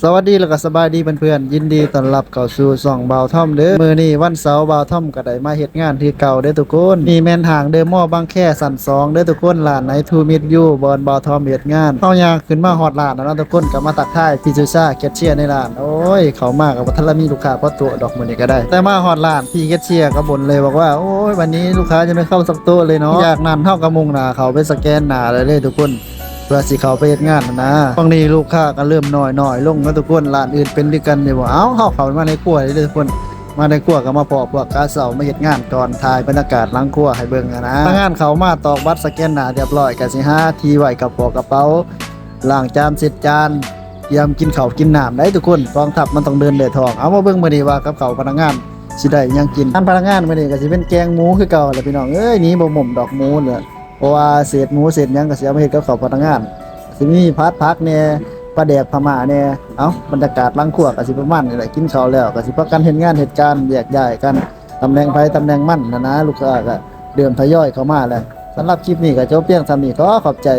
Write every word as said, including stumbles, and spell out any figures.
สวัสดีแล้วก็สบายดีเพื่อนๆ ยินดีต้อนรับเข้าสู่ช่องบ่าวทอมเด้อ มื้อนี้วันเสาร์บ่าวทอมก็ได้มาเฮ็ดงานคือเก่าเด้อทุกคน นี่แม่นห้างเดอะมอลล์บางแคชั้นสองเด้อทุกคน ร้านไหนทูมิตรยู บ่อนบ่าวทอมเฮ็ดงาน เฮาย่างขึ้นมาฮอดร้านแล้วเนาะทุกคน ก็มาทักทายพี่สุชาแคชเชียร์ในร้าน โอ้ย เข้ามาก็บ่ทันละมีลูกค้าพอโต๊ะดอกมื้อนี้ก็ได้ แต่มาฮอดร้านพี่แคชเชียร์ก็บ่นเลยบอกว่า โอ้ย วันนี้ลูกค้ายังไม่เข้าสักโต๊ะเลยเนาะ จากนั้นเฮาก็มุ่งหน้าเข้าไปสแกนหน้าเลยเด้อทุกคน เพื่อสิเข้าไปเฮ็ดงานหั้นนะ บางทีลูกค้าก็เริ่มน้อยๆลงเนาะทุกคน ร้านอื่นเป็นคือกันอยู่บ่ เอ้า เฮาเข้ามาในครัวเลยเด้อทุกคน มาในครัวก็มาพ้อพวกกาเซ้ามาเฮ็ดงานก่อน ถ่ายบรรยากาศหลังครัวให้เบิ่งหั้นนะ พนักงานเข้ามาตอกบัตรสแกนหน้าเรียบร้อย ก็สิหาที่ไว้กระเป๋ากระเป๋า ล้างจานเช็ดจาน เตรียมกินข้าวกินน้ำได้ทุกคน กองทัพมันต้องเดินด้วยท้อง เอามาเบิ่งมื้อนี้ว่ากับข้าวพนักงานสิได้หยังกิน อาหารพนักงานมื้อนี้ก็สิเป็นแกงหมูคือเก่าแหละพี่น้องเอ้ย หนีบ่หม่มดอกหมูเนี่ย เพราะว่าเศษหมูเศษหยังก็สิเอามาเฮ็ดกับข้าวพนักงาน สิมีผัดผักแหน่ ปลาแดกพม่าแหน่ เอ้า บรรยากาศหลังครัวก็สิประมาณนี้แหละ กินข้าวแล้วก็สิพากันเฮ็ดงานเฮ็ดการ แยกย้ายกัน ตำแหน่งไผตำแหน่งมันหั้นนะ ลูกค้าก็เริ่มทยอยเข้ามาแล้ว สำหรับคลิปนี้ก็จบเพียงเท่านี้ ขอขอบใจ